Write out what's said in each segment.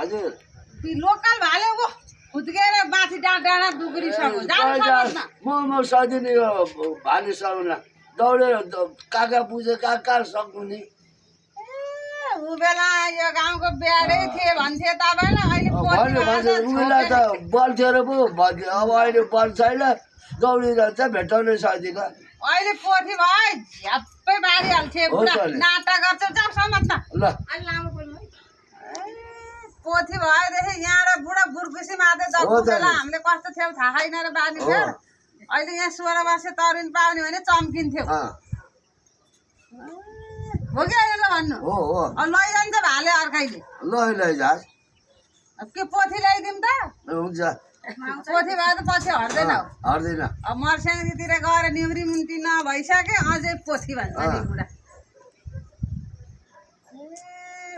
हजुर लोकल भाले वो खुदकेर माथि डाँडा दुगरीसँग जानु सक्दैन म सक्दिनँ यो भालेसँग दौडेर काका पुजे कहाँ सक्नु नि ऊ बेला यो गाउँको बिहारै थिए भन्थे तपाईँलाई अहिले उनीलाई त बल थियो र पो भन्थ्यो अब अहिले बल छैन दौडिरहन्छ भेटाउनै सक्दिन अहिले पोथी भयो झ्याप्पै बारिहाल्थे नाटक गर्छ जाऊ समात्न ल पोथी भएदेखि यहाँ र बुढा बुर्कुसी मात्रै जग्गु बेला हामीले कस्तो थियो थाहा छैन र बानी अहिले यहाँ 16 वर्ष तरुण पाउने भने चम्किन्थ्यो हो कि अहिले भन्नु लैजान्छ भाले अर्काइले लैजास् के पोथी ल्याइदिउँ त हुन्छ पोथी भयो त पछि हट्दैन हट्दैन अब मर्स्याङतिर गएर निउरी मुन्टी नभइसक्यो अझै पोथी भन्छ नि बुढा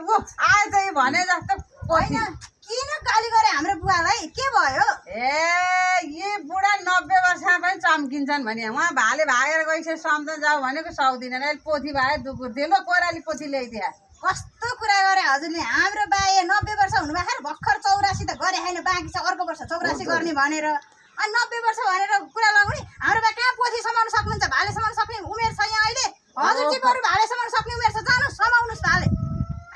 ओ आए त भने जस्तो होइन किन गाली गरे हाम्रो बुवालाई के भयो ये बुढा 90 वर्षमा पनि चम्किन्छन् भने उहाँ भाले भागेर गइसक्यो सम्झन जाऊ भनेको सक्दिनँ अहिले पोथी भाए दुकुर्थ्यो ल कोराली पोथी ल्याइदिए कस्तो कुरा गरे हजुरले हाम्रो बाए 90 वर्ष हुनुभएको भर्खर 84 त गरे होइन बाँकी छ अर्को वर्ष 84 गर्ने भनेर अनि 90 वर्ष भनेर कुरा लगाउने हाम्रो बा कहाँ पोथी समाउन सक्नुहुन्छ भाले समाउन सक्ने उमेर छ यहाँ अहिले हजुर चाहिँ बरु भाले समाउन सक्ने उमेर छ जानुहोस् समाउनुहोस् भाले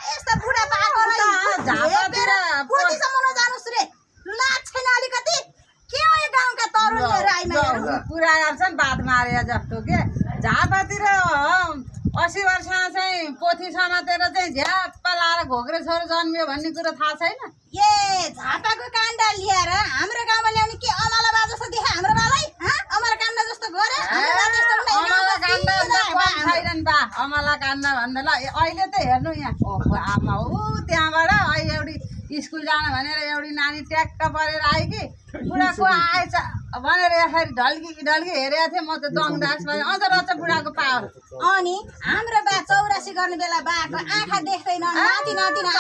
यस्ता बुढा पागललाई झापातिर पोथी समाउन जानुहोस् रे लाज छैन अलिकति के हो यो गाउँका तरुणहरू आइमाईहरू कुरा गर्छन् बात मारे जस्तो के झापातिर 80 वर्षमा चाहिँ पोथी समातेर चाहिँ झ्याप्पा लाएर घोक्रे छोरो जन्मियो भन्ने कुरो थाहा छैन ए झापाको काण्डा लिएर हाम्रो गाउँमा ल्याउने के अमला बा जस्तो देखे हाम्रो बालाई अमला काण्डा जस्तो गरे छैनन् बा अमला काण्डा भन्दा ल अहिले त हेर्नु यहाँ आमा हो त्यहाँबाट अहिले एउटी स्कुल जान भनेर एउटी नानी ट्याक्क परेर आयो कि बुढाको आएछ भनेर यसरी ढल्की हेरेको थिएँ म त दङदास भयो अझ रहेछ बुढाको पावर अनि हाम्रो बा 84 गर्ने बेला बाको आँखा देख्दैन नाति नातिना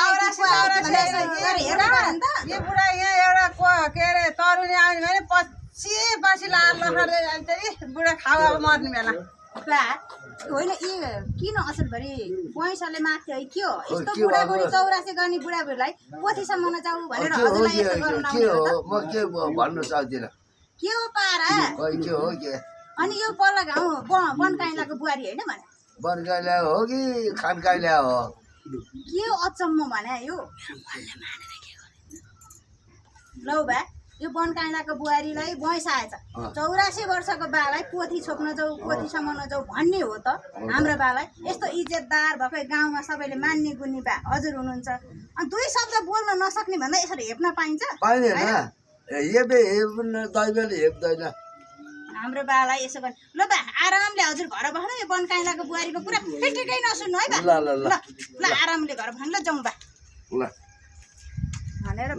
यो बुढा यहाँ एउटा के अरे तरुनी आउने भने पछि लाएर लखर्दै जान्छ बुढा खावा मर्ने बेला होइन किन असलभरि पैसाले माग्थ्यो है के हो यस्तो बुढाबुढी 84 गर्ने बुढाबुढीलाई पोथी समाउन जाऊ भनेर हजुरलाई यस्तो गर्नु म के भन्नु सक्दिनँ के हो पारा के हो के अनि यो पल्ला गाउँ बनकाइलाको बुहारी होइन भने बनकाइला हो कि खानकाइला हो के हो अचम्म भने यो लौ बा यो बनकाइलाको बुहारीलाई भैँस आएछ 84 वर्षको बालाई पोथी छोप्न जाऊ पोथी समाउन जाऊ भन्ने हो त हाम्रो बालाई यस्तो इज्जतदार भएको गाउँमा सबैले मान्ने गुन्ने बा हजुर हुनुहुन्छ अनि दुई शब्द बोल्न नसक्ने भन्दा यसरी हेप्न पाइन्छ हेप्दैन हाम्रो बालाई यसो गर्ने ल बा आरामले हजुर घर बस्नु यो बनकाइलाको बुहारीको कुरा ठिकै नसुन्नु है बा ल आरामले घर भन्नु ल जाउँ बा भनेर